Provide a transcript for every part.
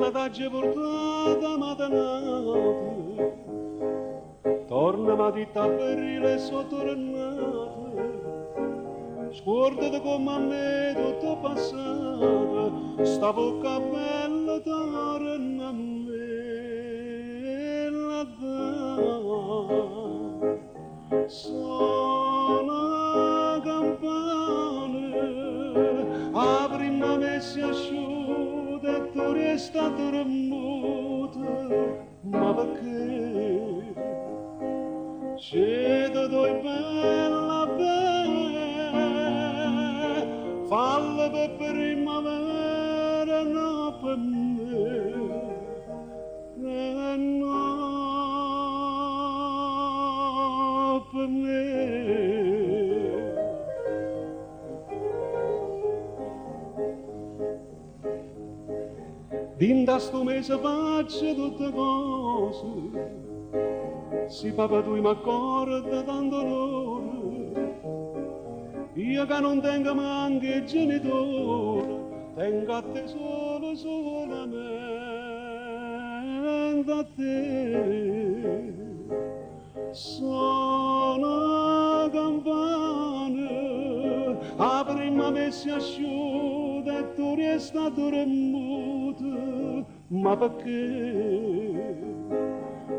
Bella t'aggio purtata matenata, Torna m'ha ditto abbrile so' turnato. Scuordate comme a me tutto 'o passato, 'sta vocca bella torna a me la dà. Sona campane, 'a primma messa è asciuta e tu rieste addurmuta, ma pecché? Scétate oi bella bè, falla pe primmavera no pe me, e no pe me. Dint' a stu mese faccio tutte cose, si papà tu m'accorda tanto onore, io che non tengo manco 'e genitori, tengo a te solo solamente a te. Sona campane, 'a primma messa è asciuta e tu rieste addurmuta, ma pecché?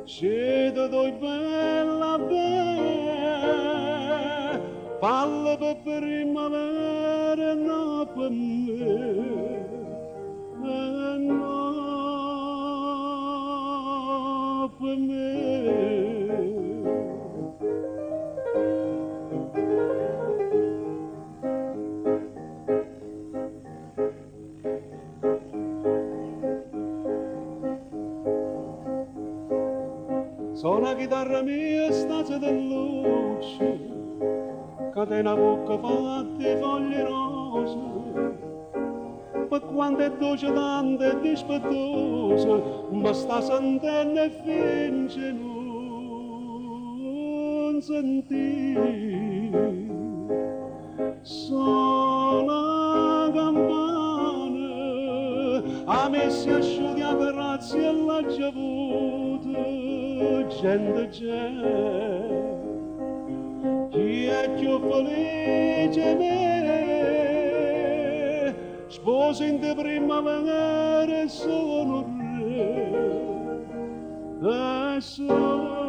Scétate oi bella bè, falla pe primmavera no pe me, e no pe me. Sona chitarra mia 'sta zetelluccia, ca tene 'a vocca fatta 'e foglie 'e rosa, pe quanto è doce tanto è dispettosa, me sta sentenno e finge 'e nun sentì. Sona campana, 'a messa è asciuta e 'a grazia l'aggio avuta, gente gè. Chi è cchiù felice 'e me? Sposo 'int' primmavera e sono re. E sono.